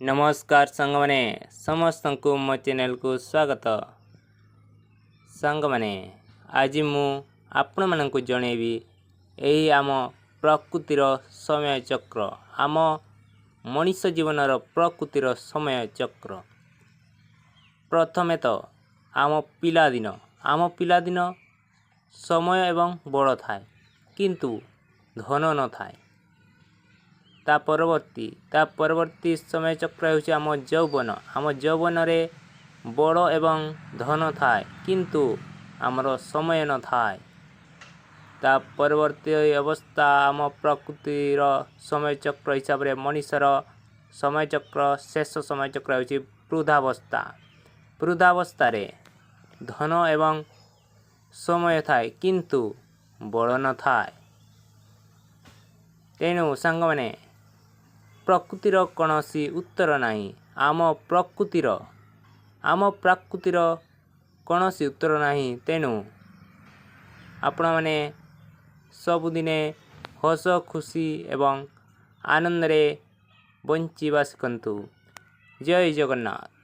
ନମସ୍କାର ସାଙ୍ଗମାନେ, ସମସ୍ତଙ୍କୁ ମୋ ଚ୍ୟାନେଲକୁ ସ୍ୱାଗତ। ସାଙ୍ଗମାନେ, ଆଜି ମୁଁ ଆପଣମାନଙ୍କୁ ଜଣେଇବି ଏହି ଆମ ପ୍ରକୃତିର ସମୟ ଚକ୍ର, ଆମ ମଣିଷ ଜୀବନର ପ୍ରକୃତିର ସମୟ ଚକ୍ର। ପ୍ରଥମେ ତ ଆମ ପିଲାଦିନ। ଆମ ପିଲାଦିନ ସମୟ ଏବଂ ବଳ ଥାଏ, କିନ୍ତୁ ଧନ ନଥାଏ। ତା ପରବର୍ତ୍ତୀ ସମୟ ଚକ୍ର ହେଉଛି ଆମ ଯୌବନ। ଆମ ଯୌବନରେ ବଳ ଏବଂ ଧନ ଥାଏ, କିନ୍ତୁ ଆମର ସମୟ ନଥାଏ। ତା ପରବର୍ତ୍ତୀ ଅବସ୍ଥା, ଆମ ପ୍ରକୃତିର ସମୟ ଚକ୍ର ହିସାବରେ ମଣିଷର ସମୟ ଚକ୍ର, ଶେଷ ସମୟ ଚକ୍ର ହେଉଛି ବୃଦ୍ଧାବସ୍ଥା। ବୃଦ୍ଧାବସ୍ଥାରେ ଧନ ଏବଂ ସମୟ ଥାଏ, କିନ୍ତୁ ବଳ ନଥାଏ। ତେଣୁ ସାଙ୍ଗମାନେ, ପ୍ରକୃତିର କୌଣସି ଉତ୍ତର ନାହିଁ। ଆମ ପ୍ରକୃତିର କୌଣସି ଉତ୍ତର ନାହିଁ। ତେଣୁ ଆପଣମାନେ ସବୁଦିନେ ହସ ଖୁସି ଏବଂ ଆନନ୍ଦରେ ବଞ୍ଚିବା ଶିଖନ୍ତୁ। ଜୟ ଜଗନ୍ନାଥ।